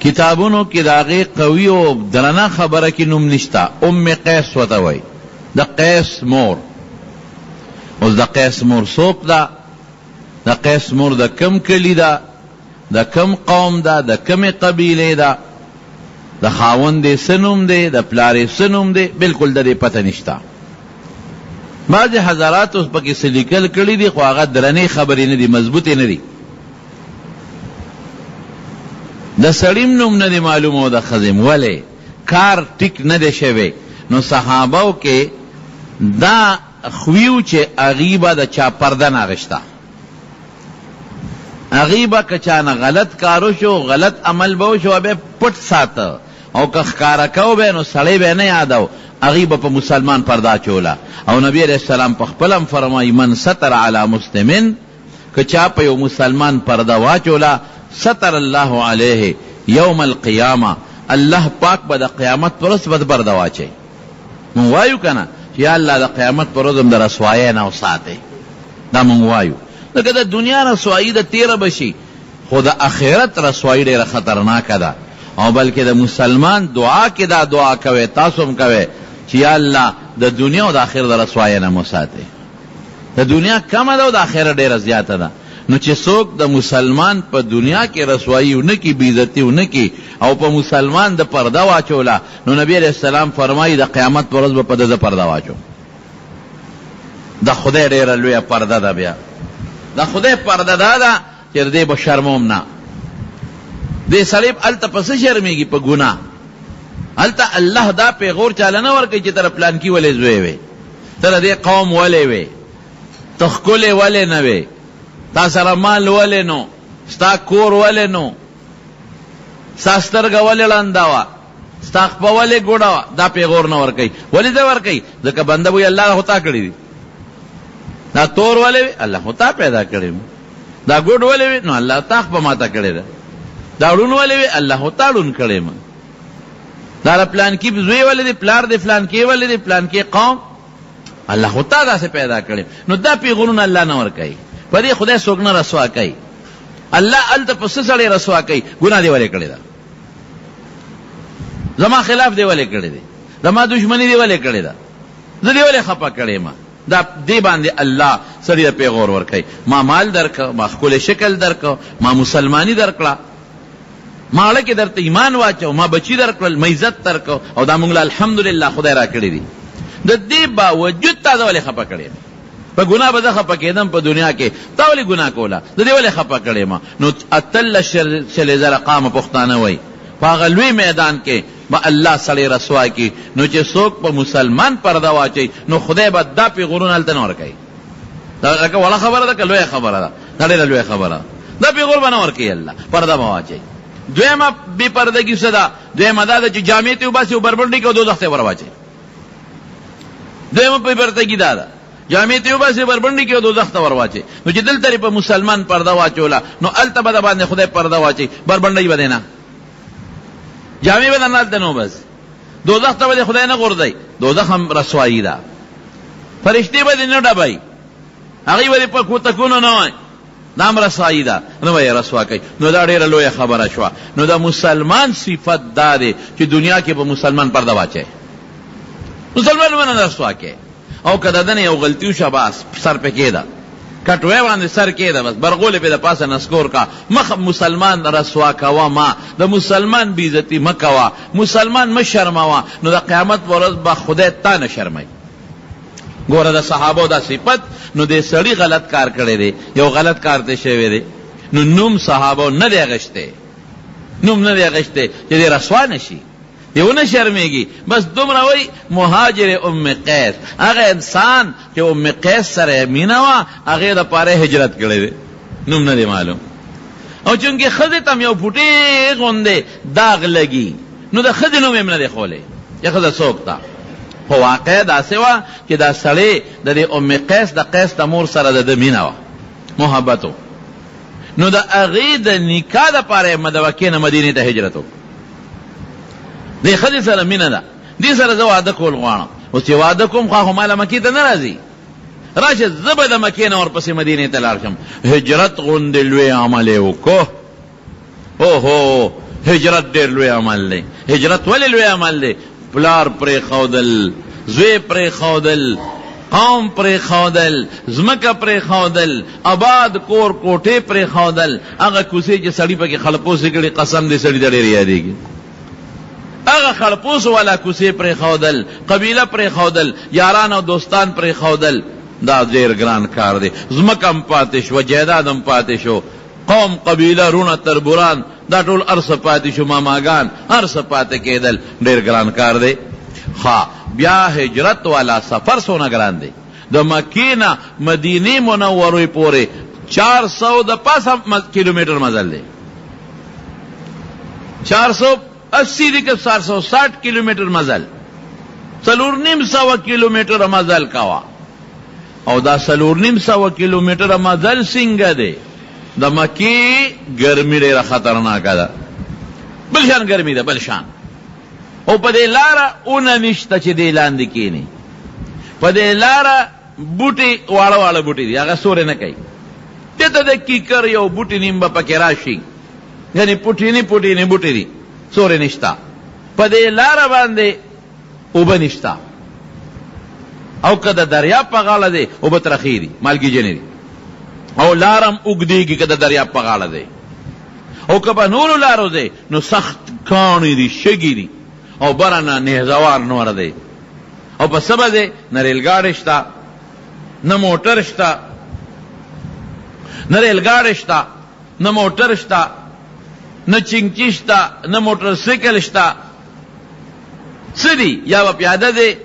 کتابونو کې د هغې قوي او درنه خبره کې نوم نشته. ام قیس ورته وایي، د قیس مور. اوس د قیس مور څوک ده؟ د قیس مور د کوم کلي ده؟ د کوم قوم ده؟ د کومې قبیلې ده؟ د خاوند یې څه نوم دی؟ د پلار یې څه نوم دی؟ بلکل د دې پته نشته. بعضې حضراتو پکې څه لیکل کړي دي، خو هغه درنې خبرې نه دي، مضبوطې نه دي. د سړي هم نوم نه دی معلوم او د ښځې هم، ولې؟ کار ټیک نه دی شوی. نو صحابو کې دا خوی و چې هغوی به د چا پرده نه اخیسته، هغوی به که چا نه غلط کار وشو، غلط عمل به وشو، به یې پټ ساته او که ښکاره کاوه به یې نو سړی به یې نه یاداوه، هغوی به په مسلمان پرده اچوله. او نبي علیه السلام په خپله هم فرمایي، من ستر علی مسلم، که چا په یو مسلمان پرده واچوله، ستر الله علیه یوم القیامة، الله پاک به د قیامت پر ورځ په ده پرده واچوي. مونږ وایو که نه چې یا الله د قیامت پر ورځ هم د رسوایۍ نه وساتې، دا مونږ وایو، ځکه د دنیا رسوایي ده تېره به شي، خو د اخرت رسوایي ډېره خطرناکه ده. او بلکې د مسلمان دعا کې دا دعا کوی، تاسو هم کوی چې یا الله د دنیا او د اخرت د رسوایۍ نه مو وساتې. د دنیا کمه ده او د اخرت ډېره زیاته ده. نو چې څوک د مسلمان په دنیا کې رسوایي ونه کړي، بې عزتي ونه کړي او په مسلمان ده پرده واچوله، نو نبي علیه السلام فرمایي د قیامت په ورځ به په ده زه پرده واچوم. د خدای ډېره لویه پرده ده. بیا د خدای پرده دا ده چې د دې به شرموم نه. دې سړی هلته په څه شرمېږي؟ په ګناه. هلته الله دا پېغور چاله نه ورکوي چې ته د پلانکي ولې زوی وې، ته د دې قوم ولې وې، ته ښکلی ولې نه وې، تا سره مال ولې نو، ستا کور ولې نو، ستا سترګه ولې ړنده وه، ستا خپه ولې ګوډه وه، دا پېغور نه ورکوي. ولې نه ورکوي؟ ځکه بنده وایي الله خو تا کړي دي. دا تور ولې وي؟ الله خو تا پیدا کړی. دا ګوډ ولې وي؟ نو الله تا خپه ماته کړې ده. دا ړون ولې وي؟ الله خو تا ړون کړی ما. دا د پلانکي زوی ولې دی؟ پلار دی فلانکي ولې دی؟ پلانکي قوم الله خو تا داسې پیدا کړی. نو دا پیغورونه الله نه ورکوي. په دې خدای څوک نه رسوا کوي. الله هلته په څه سړی رسوا کوي؟ ګناه دې ولې کړې ده؟ زما خلاف دې ولې کړی دی؟ زما دښمني دې ولې کړې ده؟ زه دې ولې خپه کړی یم؟ دا دې باندې الله سړي ته پیغور ورکوي. ما مال درکړ، ما ښکلی شکل درکړ، ما مسلماني درکړه، ما زړه کې درته ایمان واچو، ما بچي درکړل، ما عزت درکړ او دا مونږ له الحمدلله خدای راکړي دي. د دې باوجود تا زه ولې خپه کړی یم؟ په ګناه به زه خپه کېدم په دنیا کې، تا ولې ګناه کوله؟ زه دې ولې خپه کړی یم؟ نو 18 شلې زره قامه پښتانه وایي په هغه لوی میدان کې به الله سړی رسوا کړي. نو چې څوک په مسلمان پرده واچوي نو خدای به دا پیغورونه هلته نه ورکوي. دا لکه وړه خبره ده که لویه خبره ده؟ دا ډېره لویه خبره ده. دا پیغور به نه ورکوي الله، پرده به واچوي. دویمه بې پردګي څه ده؟ دویمه دا ده چې جامې ترې وباسي او بربنډې کړي او دوزخ ته یې ور واچوي. دویمه بې پردګي دا ده، جامې ترې وباسي، بربنډې کړي او دوزخ ته ور واچوي. نو چې دلته یې په مسلمان پرده واچوله نو هلته به دباندې خدای پرده واچوي، بربنډوي به دی نه، جامې به درنه هلته نه وباسي، دوزخ ته به دې خدای نه غورځوي. دوزخ هم رسوایي ده، فرشتې به دې نه ډبوي، هغوی به دې په کوتکونو نه وایي، دا هم رسوایي ده، نه به یې رسوا کوي. نو دا ډېره لویه خبره شوه. نو د مسلمان صفت دا دی چې دنیا کې په مسلمان پرده واچوي، مسلمان به نه رسوا کوي. او که د ده نه یو غلطي وشوه بس سر پې کېده، کټوی باندې سر کېده، بس برغولې پې د پاسه نسکور کا. مخ مسلمان رسوا کوه مه، د مسلمان بې عزتي مه کوه، مسلمان مه شرموه، نو د قیامت په ورځ به خدای تا نه شرموي. ګوره د صحابو دا صفت. نو دې سړي غلط کار کړی دی، یو غلط کار ترې شوی دی، نو نوم صحابو نه دی اخیستی، نوم نه دی اخیستی چې دی رسوا نه شي، دی ونه شرمېږي. بس دومره وایي مهاجر ام قیس، هغه انسان چې ام قیس سره یې مینه وه هغې دپاره یې هجرت کړی دی، نوم نه دی معلوم. او چونکې ښځې ته هم یو پوټې غوندې داغ لګي نو د ښځې نوم یې هم نه دی ښولی چې ښځه څوک ده. خو واقعه داسې وه چې دا سړی د دې ام قیس د قیس د مور سره د ده مینه وه، محبت و، نو د هغې د نکاح دپاره یې د مکې نه مدینې ته هجرت وکړ. دې ښځې سره مینه ده، دې سره زه واده کول غواړم، اوس چې واده کوم خو ما له مکې ته نه راځي، راشه زه به د مکې نه ورپسې مدینې ته لاړ شم. هجرت غوندې لوی عمل یې وکړو. اوهو، هجرت ډېر لوی عمل دی. هجرت ولې لوی عمل دی؟ پلار پرېښودل، زوی پرېښودل، قوم پرېښودل، ځمکه پرېښودل، اباد کور کوټې پرېښودل، هغه کوڅې چې سړي پکې خړپوسې کړي، قسم دې سړي ته ډېرې یادېږي. هغه خړپوسو والا کوڅې پرېښودل، قبیله پرېښودل، یاران او دوستان پرېښودل، دا ډېر ګران کار دی. ځمکه هم پاتې شوه، جایداد هم پاتې شو، قوم، قبیله، روڼه، تربوران، دا ټول هر څه پاتې شو، ماماګان، هر څه پاتې کېدل ډېر ګران کار دی. ښه بیا هجرت والا سفر څونه ګران دی، د مکې نه مدینې منورې پورې 400 د پاسه کیلومتر مزل دی، 480 دی که 460 کیلومتر مزل، 450 کیلومتر مزل کوه. او دا 450 کیلومتره مزل څنګه دی؟ د مکې ګرمي ډېره خطرناکه ده، بل شان ګرمي ده، بل شان. او په دې لاره اونه نشته چې دې لاندې کینی، په دې لاره بوټي واړه واړه بوټي دي، هغه سوری نه کوي. چېرته د کیکر یو بوټي نیم به پکې راشي، یعنې پوټیني پوټیني بوټي دي، سوری نشته. په دې لاره باندې اوبه نشته او که د دریاب په غاړه دی اوبه ترخې دي، مالګیجنې دي، او لار هم اوږدېږي که د دریاب په غاړه دی، او که په نورو لارو دی نو سخت کاڼي دي، شګې دي، او بره نه نیزوار نور دی، او په څه به دی؟ نه ریلګاډی شته، نه موټر شته، نه ریلګاډی شته، نه موټر شته، نه چنګچي شته، نه موټر سایکل شته. څه دي؟ یا به پیاده دی،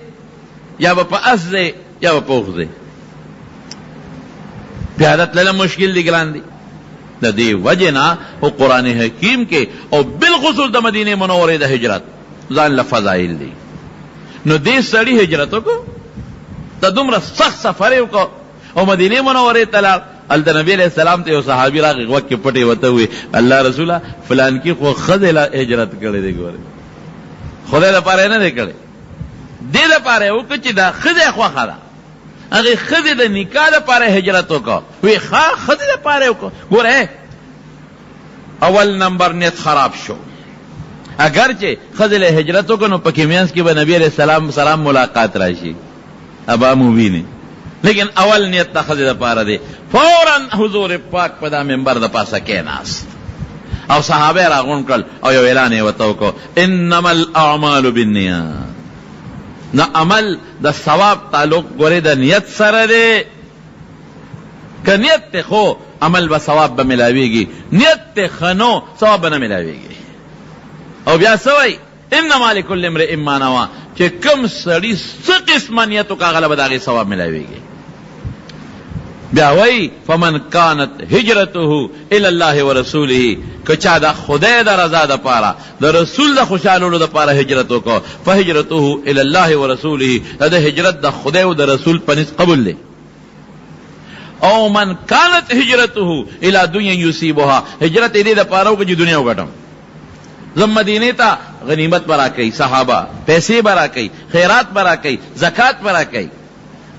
یا به په اس دی، یا به په اوښ دی. پیاده تلل هم مشکل دي، ګران دي. د دې وجې نه او قرآن حکیم کې او بالخصوص د مدینې منورې د هجرت ځان له فضایل دي. نو دې سړي هجرت وکړو، د دومره سخت سفر یې وکړو او مدینې منورې ته لاړ. هلته نبي علیه السلام ته یو صحابي راغی، غوږ کې پټ یې ورته وویل، الله رسوله فلانکي خو ښځې له هجرت کړی دی، ګورې خدای لپاره یې نه دی کړی، دې لپاره یې وکړ چې دا ښځه یې خوښه ده، هغې ښځې د نکاح لپاره یې هجرت وکړ. وی ښه ښځې لپاره یې وکړ. ګوره اول نمبر نیت خراب شو، اګر چې ښځې له هجرت وکړ نو پکې مینځ کې به نبي علیه السلام سره ملاقات راشي، ابا مو ویني، لیکن اول نیت د ښځې دپاره دی. فورا حضور پاک په دا منبر د پاسه کېناست او صحابه یې راغونډ کړل او یو اعلان یې ورته وکړ، انما الاعمال بالنیات. د عمل د ثواب تعلق ګورې د نیت سره دی، که نیت ته ښو عمل به ثواب به ملاویږي، نیت ته ښه نو ثواب به نه ملاویږي. او بیا څه وایي؟ انما لکل امرئ ما نوی، چې کوم سړي څه قسمه نیت وکړ هغه له به د هغې ثواب ملاویږي. بیا وایي فمن کانت هجرته الی الله ورسوله، که چا د خدای د رضا دپاره د رسول د خوشحالولو دپاره هجرت وکړ، فهجرته الی الله ورسوله، د ده هجرت د خدای او د رسول په نزد قبول دی. او من کانت هجرته الی دنیا یصیبها، هجرت یې دې دپاره وکړ چې دنیا وګټم، ځم مدینې ته، غنیمت به راکوي صحابه، پیسې به راکوي، خیرات به راکوي، زکات به راکوي.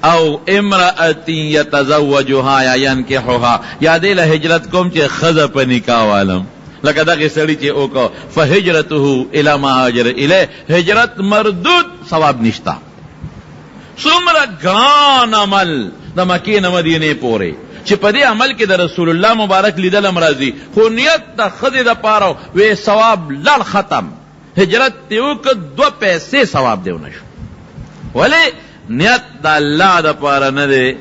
او امرأة یتزوجها یا ینکحها، یا دې له هجرت کوم چې ښځه په نکاح والم، لکه دغې سړي چې وکړ، فهجرته الی ما هاجر الیه، هجرت مردود، ثواب نشته. څومره ګران عمل د مکې نه مدینې پورې، چې په دې عمل کې د رسول الله مبارک لیدل هم راځي، خو نیت د ښځې دپاره وې، ثواب لړ ختم. هجرت دې وکړ، دوه پیسې ثواب دې ونه شو. ولې؟ نیت د الله دپاره نه دی،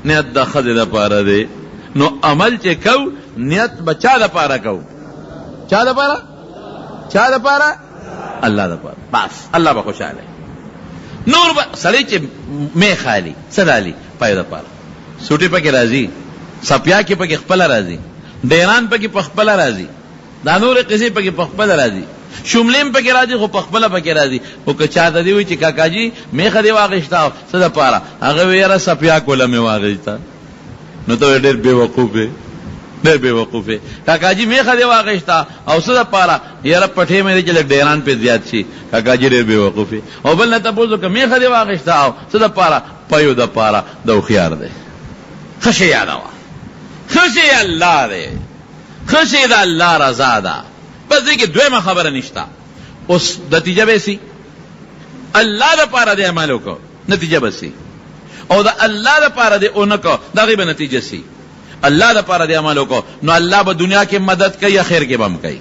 نیت د ښځې دپاره دی. نو عمل چې کوو، نیت به چا دپاره کوو؟ چا دپاره؟ چا دپاره؟ الله دپاره. بس الله به خوشحاله. نور به سړی چې میخ الي، څه ډالي؟ پای دپاره سوټي پکې راځي، سپیا کې پکې خپله راځي، ډیران پکې په خپله راځي، دا نورې قصې پکې په خپله راځي، شملې هم پکې راځي، خو په خپله پکې راځي. خو که چاته دې وي چې کاکاجي میخه دې واخیسته څه دپاره؟ هغه وایي یاره سپیاکو له مې واخیسته. نو ته وایې ډېر بېوقوف یې، ډېر بېوقوف یې. کاکاجي میخه دې واخیسته او څه دپاره؟ یاره پټې مې دی چې لږ ډېران پرې زیات شي. کاکاجي ډېر بېوقوف یې. او بل نه تپوس وکړه میخه دې واخیسته او څه دپاره؟ پیو دپاره. د هوښیار دی. ښه شی یادوه، ښه شی الله دی، ښه شی د الله رضا ده. بس دې کې دویمه خبره نشته. اوس نتیجه به سی؟ الله د پاره دې عمل وکړو، نتیجه به سی؟ او د الله د پاره دې اونه کو، د هغې به نتیجه سی؟ الله د پاره دې عمل وکړو نو الله به دنیا کې مدد کوي، اخر کې به هم کوي.